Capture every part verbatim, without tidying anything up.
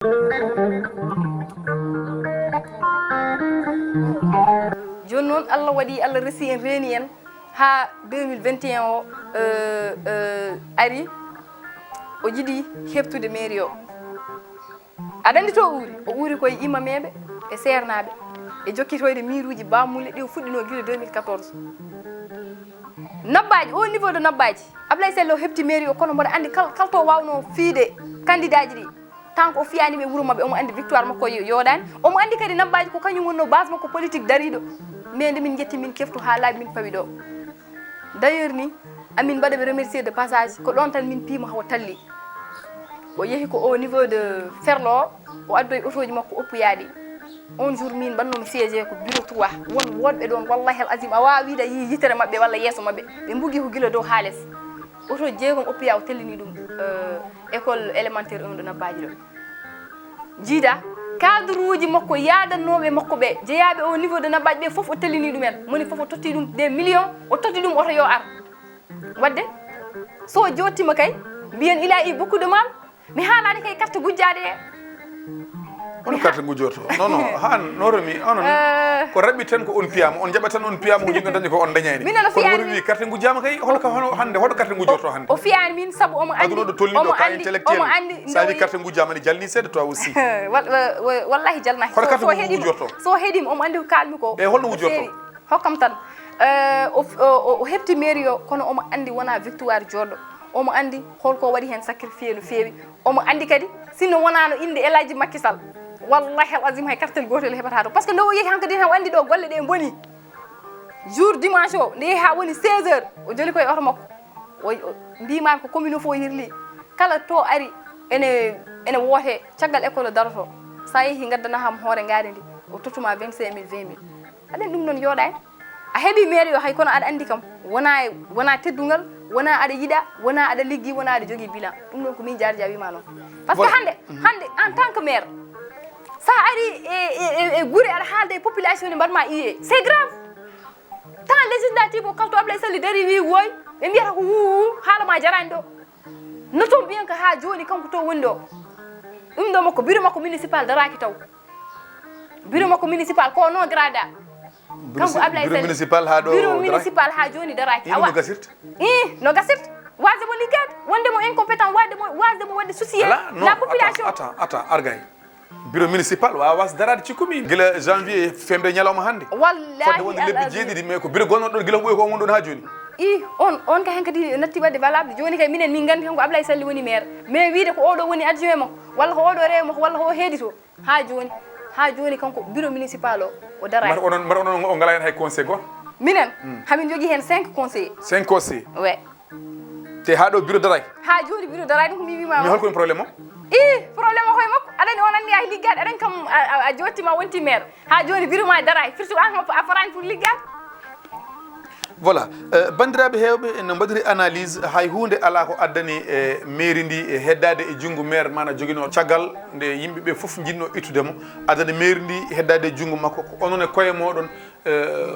Jooni noon, Allah waɗi, Allah resi en, reeni en haa deux mille vingt et un o, euh, euh, ari, o jiɗi heɓtude mairie o. Aɗa anndi to o uuri? O uuri koye imameeɓe e seernaaɓe e jokkitoyde miiruuji baamulle ɗi o fuɗɗinoo gila deux mille quatorze. Nabbaaji, au niveau de Nabbaaji, Ablaye Sall o heɓti mairie o, kono mboɗo anndi kal-, kala to waawnoo fiyde candidat ji ɗi, tant que o fiyaani ɓe wuro maɓɓe, omo anndi victoire makko yo-, yooɗaani. Omo anndi kadi Nabbaaji ko kañum wonnoo base makko politique dariiɗo. Mais nde min njetti, min keftu haa laaɓi, min pawi ɗo. D'ailleurs ni, amin mbaɗa ɓe remercier de passage, ko ɗon tan min piimo hawa talli. O yehi ko au niveau de Ferlo o, o addoyi otooji makko oppuyaa ɗi. On jour min mbaɗnoomi siégé ko bureau trois. Won woɗɓe ɗon, wallahi al azim, a waawaa wiide a yii yitere maɓɓe walla yeeso maɓɓe. Ɓe mbugi ko gila dow haa les. Otooji jeegom oppuyaa, o tellini ɗum, euh, école élémentaire un ɗo Nabbaaji ɗo. Jiida, cadre uji makko, yaadannooɓe makko ɓe, jeyaaɓe au niveau de Nabbaaji ɓe fof, o tellini ɗumen. Moni fof o totti ɗum des millions, o totti ɗum oto yo ar. Waɗde, so o jottima kay, mbiyen il a eu beaucoup de mal. Mi haalaani kay carte gujjaaɗe ɗe. Hono carte gujjorto? Non, non, haan, no remi, onon, euh, ko raɓɓi tan ko on piyaama, on njaɓat tan on piyaama, ko yimɓe dañi ko on dañaani. Min, no fiyaani min. Kono woni wi carte gujjaama kay, hono ka, hono hannde, hoɗo carte gujjorto hannde? O fiyaani min sabu omo anndi, aduna ɗo tolni ɗo, ka intellectuel. Omo anndi, sa wi carte gujjaama ne jalni seeɗa toi aussi. Wal-, wa-, wa-, wallahi jalnaaki. Hono carte gujjorto? So heɗiima, omo anndi ko kaalmi ko. E holno wujjorto? Hokkam tan. Euh, o, o, o, o heɓti mairie o, kono omo anndi wonaa victoire jooɗɗo. Omo anndi holko waɗi heen sacrifié no feewi. Omo anndi kadi, sinno wonaano innde El Hadji Macky Sall, wallahi al azim hay kartel gootel heɓataa ɗo. Par ce que nde o yehi hankadi, o anndi ɗo golle ɗe mboni. Jour dimanche o, nde yehi haa woni seize heures, o joli koye oto makko. O, o, mbiimaami ko commune o fof o yirli. Kala to ari, ene, ene woote, caggal école o daroto. Sa yehi, ngaddana kam hoore ngaari ndi, o tottuma vingt-cinq mille, vingt mille. Aɗa anndi ɗum noon yooɗaani. A heɓi mairie o hay kono aɗa anndi kam, wona, wona teddungal, wona aɗa yiɗa, wona aɗa liggi, wona aɗa jogii bilan. Ɗum noon ko min Diary Dia wima noon. Par ce que hannde, hannde en tant que maire, sa ari e, e, e, e gure aɗa haalda e population ne mbaɗma iye. C'est grave. Temps législatif o, kala to Ablaye Sall dari wi woy, ɓe mbiyata ko wuu, haala ma jaraani ɗo. Noton mbiyen ko haa jooni kanko to woni ɗo. Ɗum ɗo makko, bureau makko municipal daraaki taw. Bureau makko municipal ko non grada. Kanko Ablaye Sall. Bureau municipal haa ɗo daraaki? Bureau municipal haa jooni daraaki. Ino no gasirta? Ih, no gasirta. Waasde mo liggaade, wonde mo incompétent, waasde mo, waasde mo waɗde soucier la population. Attends, attends, attends, Argay. Bureau municipal waawa waasde daraade cikkumi gila janvier fembre ñalawma hannde. Wallahi. Fodde wonde lebbi jeeɗiɗi, mais ko bureau gonnoɗo ɗon gila ko ɓooyi ko on woni ɗon haa jooni. I, on, on ka hen kadi natti waɗde valable. Jooni kay minen min nganndi kanko Ablaye Sall woni maire. Mais wiide ko oɗo woni adjoint makko, walla ko oɗo rewo makko, walla ko o heedito. Haa jooni, haa jooni kanko bureau municipal o, o daraaki. Mata onon, mata onon o ngalaa heen hay conseil gooto? Minen, hamin jogii heen cinq conseillers. Cinq conseillers? Ouais. Te haa ɗo bureau daraaki? Haa jooni bureau daraaki, ɗum ko mi wiima. Mais holko woni problème o? I, problème o koye makko. Aɗa anndi on anniya liggaade, aɗa anndi kam a, a, a jottima wonti maire. Haa jooni bureau ma daraaki. Firti ko an a faraani pour liggaade. Voilà. Eh, banndiraaɓe heewɓe ene mbaɗiri analyse, hay huunde alaa ko addani e mairie ndi e heddaade e junngo maire mana joginoo caggal nde yimɓe ɓe fof njiɗnoo ittude mo, addani mairie ndi heddaade e junngo makko. Ko onon e koye mooɗon, eh,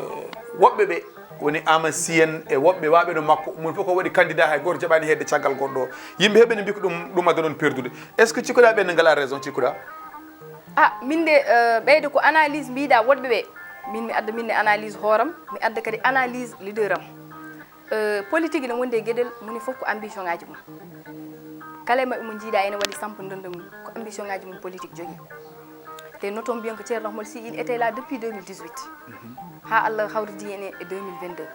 woɓɓe ɓe woni Amadou Sy en e woɓɓe waaɓe no makko, moni fof ko waɗi candidat, hay gooto jaɓaani hedde caggal goɗɗo o. Yimɓe heewɓe ne mbiyi ko ɗum, ɗum adda ɗon perdude. Est-ce que cikkuɗaa ɓe ne ngalaa raison, cikkuɗaa? Ah, min de, eh, ɓeyde ko analyse mbiɗa woɗɓe ɓe. Min mi adda min ne analyse hooram, mi adda kadi analyse leader am. Eh, politique ene wondi e geɗel, moni fof ko ambition ngaji mum. Kala e maɓɓe mo jiiɗa ene waɗi sampo ndonda mum, ko ambition ngaji mum politique jogii. Te noton mbiyen ko Ceerno Ahmad Sy, il était là depuis deux mille dix-huit. Haa Allah hawridi en e deux mille vingt-deux.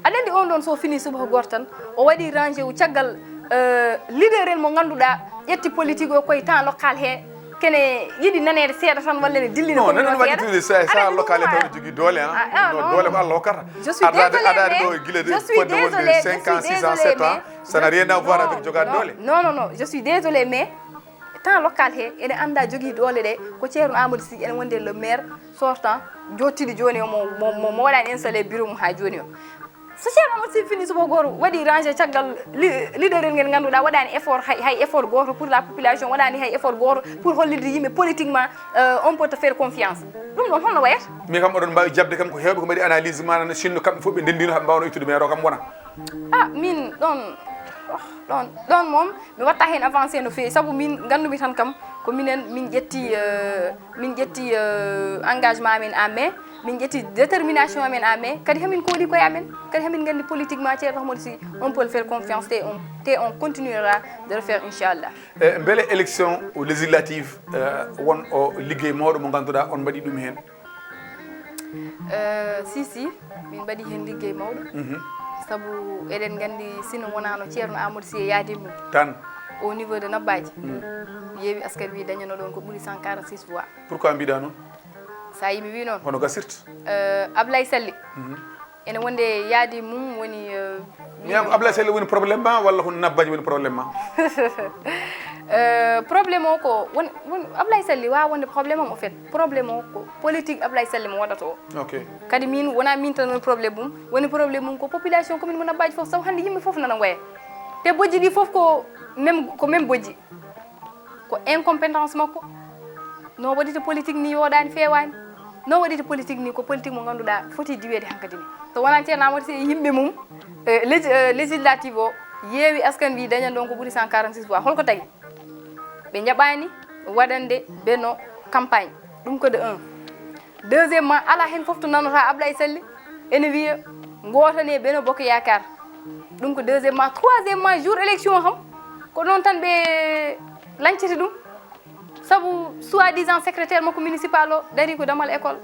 Aɗa anndi on ɗon so fini subaka gooto tan, o waɗi rangé wu caggal, eh, leader en mo ngannduɗaa ƴetti politique o koye temps local he, kene yiɗi naneede seeɗa tan walla ene dillina. Non, commune o nana waɗi seeɗa. Toujours sa, sa local he taw ne jogii doole, hein. Ah, ah, non, non, doole ko Allah hokkata. Je suis désolé, mais, je suis désolé, mais, je suis désolé, mais, non, non, non, je suis désolé, mais temps local he, ene annda jogii doole ɗe, ko Ceerno Amadou Sy, ene wondi e le maire sortant, jottiɗo jooni o mo, mo, mo, mo waɗani installé bureau mum haa jooni o. So Ceerno Amadou Sy fini subaka gooto waɗi rangé caggal li-, leader en ngel ngannduɗaa waɗani effort hay, hay effort gooto pour la population, waɗani hay effort gooto pour hollitde yimɓe politiquement, euh, on peut te faire confiance. Ɗum ɗon holno wayata? Mais kam oɗon mbaawi jaɓde kam ko heewɓe ko mbaɗi analyse mana no sinno kamɓe fof ɓe ndenndino haɓe mbaawno ittude maire o kam wona? Ah, min ɗon, oh, ɗon, ɗon moom mi watta heen avancé no feewi, sabu min nganndumi tan kam Ko minen, min ƴetti, euh, min ƴetti, euh, engagement amen en main, min ƴetti détermination amen en main, kadi hamin kooli koye amen, kadi hamin nganndi politiquement Ceerno Ahmadou Sy, on peut le faire confiance, te on, te on continuera de le faire, inchallah. E mbele élection législative, euh, won o liggey mawɗo mo ngannduɗaa on mbaɗi ɗum heen? Euh, si, si, min mbaɗi heen liggey mawɗo. Mhm. Sabu eɗen nganndi, sino wonaano Ceerno Amadou Sy e yaade mum, tan, au niveau de Nabbaji, mm, Yeewi Askan Wi dañano ɗoon ko ɓuri cent quarante-six voix. Pourquoi mbiɗa noon? Sa yii mi wi noon. Hono gasirta? Euh, Ablaye Sall. Mhm. Ene wonde yaadi mum woni, euh, mi ko Ablaye Sall woni problème ma, walla ko Nabbaji woni problème ma? Euh, problème o ko won, won Ablaye Sall waawa wonde problème am, au fait. Problème o ko politique Ablaye Sall mo waɗata o. Ok. Kadi min, wona min tan woni problème mum. Woni problème mum ko population commune mo Nabbaji fof, sabu hannde yimɓe fof nana ngoya. Te bojji ɗi fof ko même, ko même bojji. Ko incompétence makko. No waɗi to politique ni yooɗaani, feewaani. No waɗi to politique ni ko politique mo ngannduɗaa foti diweede hankadi ni. So wonaa Ceerno Amadou Sy e yimɓe mum, eh, lég-, eh, législative o, Yeewi Askan Wi dañan ɗoon ko ɓuri cent quarante-six voix. Holko tagi? Ɓe njaɓaani waɗande Beno campagne. Ɗum ko de un. Deuxièmement, alaa heen fof to nanata Ablaye Sall ene wiya ngootane Beno Bokk Yaakaar. Ɗum ko deuxièmement. Troisièmement, jour élection o kam, ko ɗoon tan ɓe lanciti ɗum. Sabu soi-disant secrétaire makko municipal o darii ko damal école.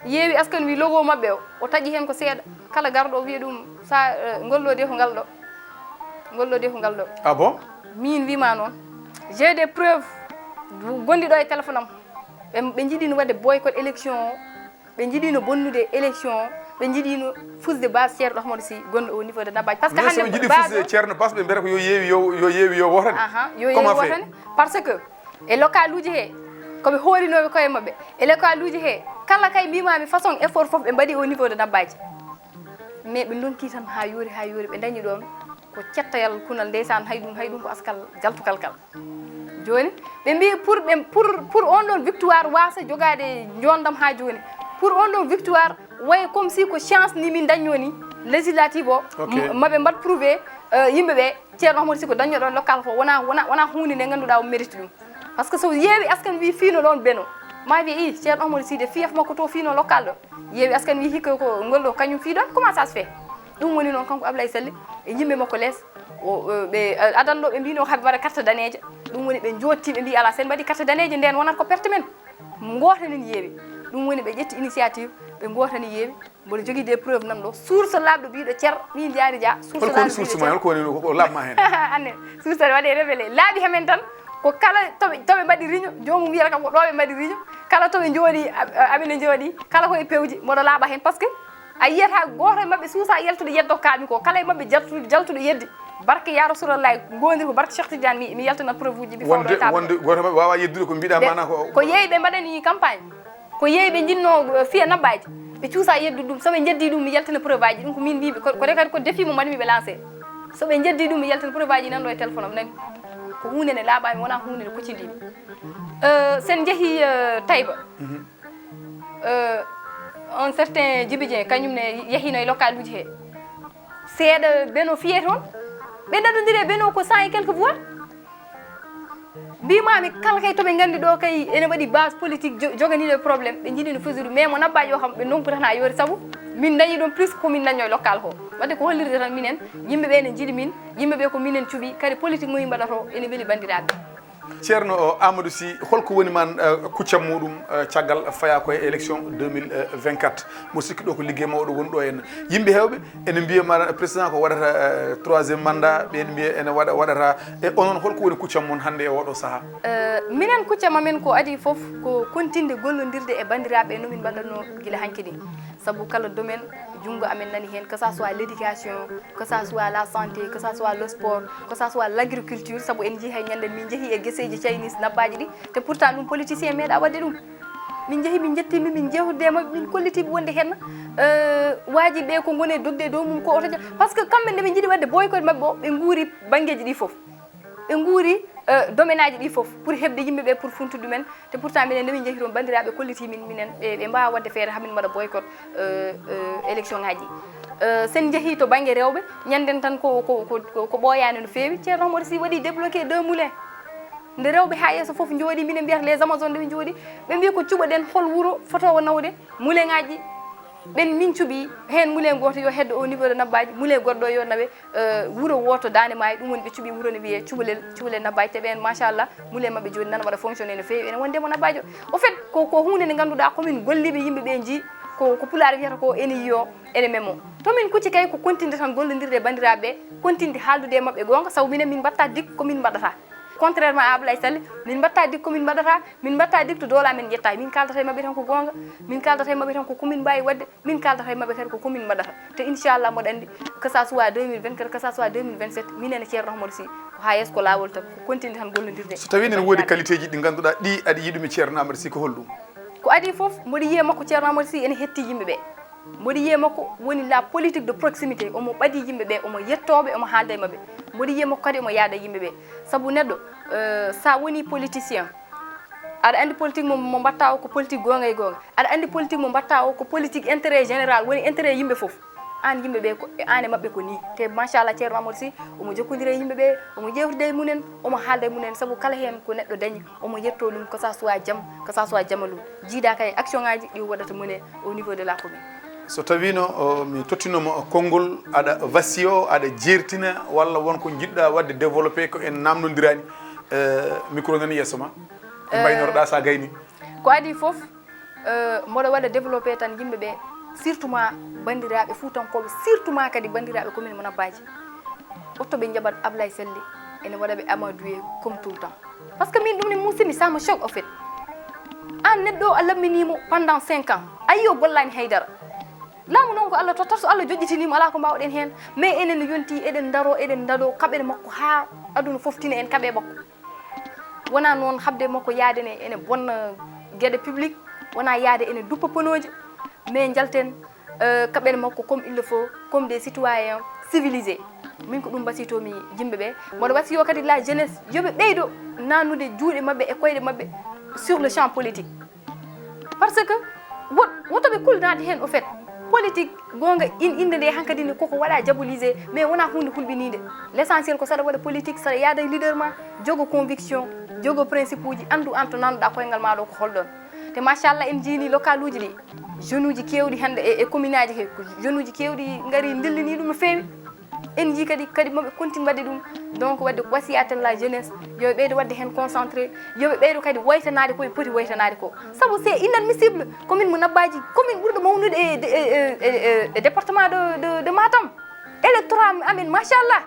Yeewi Askan Wi logo maɓɓe o, o taƴi heen ko seeɗa. Kala garɗo o wiya ɗum, sa, eh, ngol ɗo de ko ngal ɗo. Ngol ɗo de ko ngal ɗo. Ah bon? Min wima noon. J'ai des preuves gonɗi ɗo e téléphone am. Ɓe, ɓe njiɗino waɗde boycott élection o. Ɓe njiɗino bonnude élection o. Ɓe njiɗino fusde base Ceerno Ahmadou Sy gonɗo au niveau de Nabbaji. Parce que mais so hannde ɓe njiɗi base fusde o Ceerno Bass, ɓe mbiyata ko yo Yeewi, yo, yo Yeewi yo wootane. Aha, yo Yeewi wootane. Comment fait? Parce que e local uji he, ko ɓe hoorinooɓe koye maɓɓe. E local uji he, kala kay mbimami façon effort fof ɓe mbaɗi au niveau de Nabbaji. Mais ɓe ndonki tan haa yoori, haa yoori, ɓe dañi ɗoon ko cettoyal kunal, ndeysaan, hay ɗum, hay ɗum ko askal jaltukal kal. Jooni, ɓe mbi pour ɓe, pour, pour on ɗoon victoire waasa jogaade njoondam haa jooni. Pour on ɗoon victoire, way comme si ko chance ni min dañnoo ni, législative o, ok, m-, maɓe mbaɗ prouvé, euh, yimɓe ɓe, Ceerno Ahmadou Sy ko dañnoo ɗoon local ko wona, wona, wona huunde nde ngannduɗaa o mérite ɗum. Parce que so Yeewi Askan Wi fiino ɗoon Beno, ma wiye, i, Ceerno Ahmadou Sy de fief makko to fiino local ɗo. Yeewi Askan Wi hikka ko ngol ɗo kañum fii ɗoon, comment ça se fait? Ɗum woni noon kanko Ablaye Sall e yimɓe makko lees, o, o, ɓe, eh, adan ɗo ɓe mbino haɓe mbaɗa carte daneeje. Ɗum woni ɓe jootti ɓe mbi, ala, sen mbaɗi carte daneeje nden wonat ko perte men. Ngoota nen Yeewi. Ɗum woni ɓe ƴetti initiative, ɓe ngootani Yeewi. Mboɗo jogii des preuves nan ɗo. Source laaɓɗo biiɗo Ceer, min jaari ja. Source holko woni laaɓɗo source biiɗo ma? Ceer. Holko woni ko, ko laaɓ ma heen? Anne, source aɗa waɗi révélé. Laaɓi hamen tan, ko kala to ɓe, to ɓe mbaɗi réunion, joomum wiyata kam ko ɗo ɓe mbaɗi réunion. Kala to ɓe njooɗi, a-, a-, aɓe ne njooɗi. Kala ko e pewji, mboɗo laaɓa heen. Parce que a yiyata gooto e maɓɓe suusa yaltude yeddo kaaɓi ko. Kala e maɓɓe jaltu-, jaltuɗo yeddi. Barke ya Rasulallah, ngondir ko barke Cheikh Tidiane, mi, mi yaltina preuve uji, mi fawɗo wonde, e table. Wonde gooto e maɓɓe waawa yeddude ko mbiɗa. Ɓe, maanaa ko ko yeeyi ɓe mbaɗani campagne. Ko yeeyi ɓe njinnoo, eh, fiya Nabbaji. Ɓe cuusa yeddude ɗum. So ɓe njeddii ɗum, mi yaltina preuve aji. Ɗum ko min mbiiɓe. Ko, ko, kadi ko défi mo mbaɗmi ɓe lancé. So ɓe njeddii ɗum, mi yaltina preuve aji nan ɗo e téléphone am, nani. Ko huunde nde laaɓaani, wonaa huunde nde koccindiimi. Eh, sen njehii, eh, Taïba. Mhm. Eh, on certain Djiby Dieng, kañum ne yahiino e local uji he. Seeɗa Beno fiyee toon. Ɓe daɗondiri e Beno ko cent et quelques voix. Mbimami kala kay to ɓe nganndi ɗo kay ene waɗi base politique jo-, joganiiɗo e problème, ɓe njiɗi no fusde ɗum. Mais mo Nabbaji o kam, ɓe ndonku tan haa yoori, sabu min dañi ɗum plus ko min dañno e local ko. Wadde ko hollirde tan minen, yimɓe ɓe ene njiɗi min, yimɓe ɓe ko minen cuɓi, kadi politique mo min mbaɗata o ene weli banndiraaɓe. Ceerno, o, Amadou Sy, holko woni man, eh, kuccam muɗum, eh, caggal faya ko e élection deux mille vingt-quatre? Mo sikki ɗo ko liggey mawɗo woni ɗo henna. Yimɓe heewɓe ene mbiya ma président ko waɗata, eh, troisième mandat, ɓe ene mbiya ene waɗa, waɗata. E onon, holko woni kuccam mon hannde e oɗo sahaa? Eh, minen kuccam amen ko adii fof ko kontinde gollondirde e banndiraaɓe no min mbaɗatno gila hanki ni. Sabu kala domaine, junngo amen nani heen, que ça soit l'éducation, que ça soit la santé, que ça soit le sport, que ça soit l'agriculture, sabu en njii hay ñande min njehi e geseeji Chinese Nabbaji ɗi, te pourtant ɗum politicien meeɗa waɗde ɗum. Min njehi, min njettii, min, min njeewtide e maɓɓe, min kollitiiɓe wonde heen, euh, waaji ɓe ko ngoni e dogde e dow mum ko oto ja-, parce que kamɓe nde ɓe njiɗi waɗde boycott maɓɓe o, ɓe nguuri banngeeji ɗi fof. Ɓe nguuri, euh, domaine aji ɗi fof pour heɓde yimɓe ɓe, pour funtude ɗumen. Te pourtant minen nde min njehi toon, banndiraaɓe kollitii min, minen ɓe, ɓe mbaawa waɗde feere haa min mbaɗa boycott, euh, euh, élection ngaji ɗi. Euh, sen njehii to bannge rewɓe, ñannden tan ko, ko, ko, ko, ko ɓooyaani no feewi. Ceerno Oumar Sy waɗi débloqué deux moulins. Nde rewɓe haa yeeso fof njooɗi, minen mbiyata les Amazones nde ɓe njooɗi, ɓe mbiya ko cuɓoɗen hol wuro fotoowo nawde muleŋaaji. Ɓen min cuɓi heen mulen gooto yo heddo au niveau de Nabbaaji, mulen goɗɗo yo nawe, eh, wuro wooto Daande Maayo, ɗum woni ɓe cuɓi wuro ne wiyee Cubalel, Cubalel Nabbaaji, te ɓeen machallah mulen maɓɓe jooni nana waɗa fonctionner no feewi, ene wonde mo Nabbaajo. Au fait, ko, ko huunde nde ngannduɗaa ko min golliiɓe yimɓe ɓe njii, ko, ko Pulaar wiyata ko ene yiyoo, ene memoo. To min kucci kay ko kontinde tan gollondirde e banndiraaɓe ɓe, kontinde haaldude e maɓɓe goonga, sabu minen min mbaɗta dik ko min mbaɗata. Contrairement à Ablaye Sall, min mbaɗta dik ko min mbaɗata, min mbaɗta dik to doole amen ƴetta. Min kaaldata e maɓɓe tan ko goonga, min kaaldata e maɓɓe tan ko ko min mbaawi waɗde, min kaaldata e maɓɓe kadi ko ko min mbaɗata. Te inchallah mboɗo anndi que ça soit deux mille vingt-quatre, que ça soit deux mille vingt-sept, minen e Ceerno Ahmadou Sy ko haa yeeso ko laawol tan, ko kontinde tan gollondirde. So tawii ene woodi qualité ji ɗi ngannduɗaa ɗi aɗa yiɗumi Ceerno Amadou Sy, ko holɗum? Ko adii fof mboɗo yiyee makko Ceerno Amadou Sy ene hetti yimɓe ɓe. Mboɗo yiyee makko woni la politique de proximité, omo ɓadii yimɓe ɓe, omo yettoo ɓe, omo haalda e maɓɓe. Mboɗo yiyee makko kadi omo yaada e yimɓe ɓe. Sabu neɗɗo, eh, so a wonii politicien, aɗa anndi politique mo, mo mbaɗta o ko politique goonga e goonga. Aɗa anndi politique mo mbaɗta o ko politique intérêt général, woni intérêt yimɓe fof. Aan yimɓe ɓe ko, aan e maɓɓe ko nii. Te machallah Ceerno Amadou Sy omo jokkondira e yimɓe ɓe, omo ƴeewtida e mumen, omo haalda e mumen, sabu kala heen ko neɗɗo dañi, omo yettoo ɗum, que ça soit jam, que ça soit jamalun. Jiidaaka e action ŋaaji ɗi o waɗata mené au niveau de la commune. So tawiino, o, mi tottinooma konngol, aɗa wasiyo, aɗa jeertina, walla won ko njiɗɗa waɗde développé ko en naamnondiraani, eh, micro nani yeeso ma, e mbaynorɗa so a gayni? Ko adii fof, eh, mboɗo waɗa développé tan yimɓe ɓe, surtout ma banndiraaɓe Fuutankooɓe, surtout ma kadi banndiraaɓe commune mo Nabbaaji. Oto ɓe njaɓat Ablaye Sall, ene waɗa ɓe amadoué comme tout le temps. Parce que min ɗum ne muusimi, ça me choque au fait. Aan neɗɗo a lamminiimo pendant cinq ans, a yii o gollaani haydara. Laamu noon ko Allah tottata, so Allah joƴƴitiniimo alaa ko mbaawɗen heen. Mais enen yonti eɗen ndaro, eɗen ndado kaɓere makko haa aduna fof tina en kaɓe makko. Wonaa noon haɓde makko yaade ne ene bonna geɗe public, wonaa yaade ene duppa ponooji, mais njalten, euh, kaɓen makko comme il le faut, comme des citoyens civilisés. Min ko ɗum mbasiytoo-mi yimɓe ɓe. Mboɗo wasiyoo kadi la jeunesse, yo ɓe ɓeydo naannude juuɗe maɓɓe e koyɗe maɓɓe sur le champ politique. Parce que wo-, woto ɓe kulnaade heen, au fait. Politique, goonga, in-, innde nde hankadi ne koko waɗa diabolisé, mais wonaa huunde hulɓiniinde. L'essentiel ko saɗa waɗa politique, saɗa yaada e leader ma, jogo conviction, jogo principe uji, anndu aan to nanduɗaa koyngal ma ɗo ko holɗon. Te machallah en njiini local uji ɗi, jeune uji keewɗi hannde e, e commune aji he, ko jeune uji keewɗi ngari ndillini ɗum no feewi. En njii kadi, kadi moɓe continue waɗde ɗum. Donc waɗde ko wasiya tan la jeunesse, yo ɓe ɓeydo waɗde heen concentré, yo ɓe ɓeydo kadi waytanaade ko ɓe poti waytanaade ko. Sabu c'est inadmissible, commune mo Nabbaaji, commune ɓurɗo mawnude e, e, e, e, e département de, de, de Matam. Électorat amen, machallah.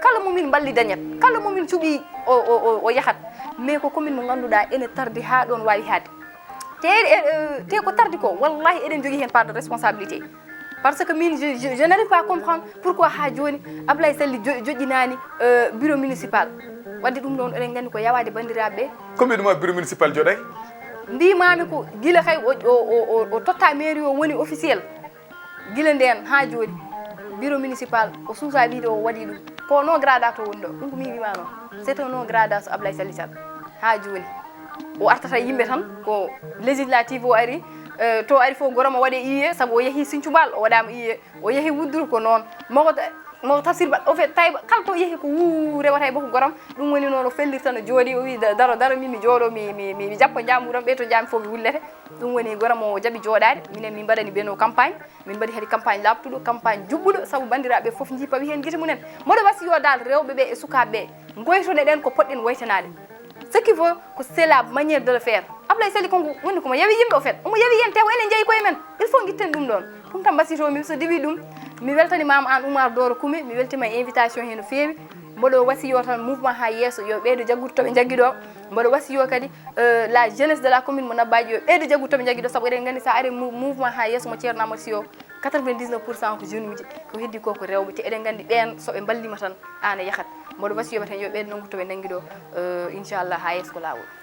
Kala mo min mballi dañat, kala mo min cuɓi o, o, o, o yahat. Mais ko commune mo ngannduɗaa ene tardi haa ɗoon waawi haade. Te, e, e, te ko tardi ko, wallahi eɗen jogii heen part de responsabilité. Parce que min, je, je, je n'arrive pas à comprendre pourquoi haa jooni Ablaye Sall jo-, joƴƴinaani, euh, bureau municipal. Waɗde ɗum ɗoon, eɗen nganndi ko yawaade banndiraaɓe ɓe. Combien de mois bureau municipal joɗay? Mbiimaami ko gila kay o, o, o, o, o totta mairie o woni officiel. Gila ndeen haa jooni, bureau municipal o suusa wiide o waɗi ɗum. Ko non grada to woni ɗo. Ɗum ko min mbiimaa noon. C'est un non grada so Ablaye Sall Sall. Haa jooni. O artata yimɓe tan, ko législative o ari, eh, to ari fof goro mo waɗe iye, sabu o yehi Sinthiou Bal, o waɗaama iye. O yehi Wuddudu ko noon. Moko ta-, moko tafsir ba, o fe tayba, kala to yehi ko wuu rewata e boko goram. Ɗum woni noon o fellirta no jooɗi, o wi da-, daro, daro, min mi jooɗo, mi, mi, mi, mi jappo njaamuram, ɓe to njaami fof mi wullete. Ɗum woni goram o jaɓi jooɗaade, minen min mbaɗani Beno campagne, min mbaɗi kadi campagne laaɓtuɗo, campagne juɓɓuɗo, sabu banndiraaɓe fof njii pawi heen gite mumen. Mboɗo wasiyo dal rewɓe ɓe e sukaaɓe ɓe, ngoytoɗen ko poɗɗen woytanaade. Ce qui veut ko c'est la manière de le faire. Ablaye Sall Kongo woni ko mo yawi yimɓe, au fait. Omo yawi en te o enen jeyi koye men. Il faut gitten ɗum ɗoon. Ɗum tan mbasiytoo-mi, so diwi ɗum, mi weltanimaama aan Oumar Doro Kume, mi weltima e invitation he no feewi. Mboɗo wasiyo tan mouvement haa yeeso, yo ɓeydo jaggude to ɓe njaggi ɗo. Mboɗo wasiyo kadi, euh, la jeunesse de la commune mo Nabbaaji, yo ɓeydo jaggude to ɓe njaggi ɗo, sabu eɗen nganndi so a ari mou-, mouvement haa yeeso mo Ceerno Amadou Sy o, quatre-vingt-dix-neuf pour cent ko jeune uji, ko heddi ko ko rewɓe, te eɗen nganndi ɓeen so ɓe mballima tan, aan a yahat. Mboɗo wasiyo ɓe tan yo ɓeydo nanngu to ɓe nanngi ɗo, euh, inchallah haa yeeso ko laawol.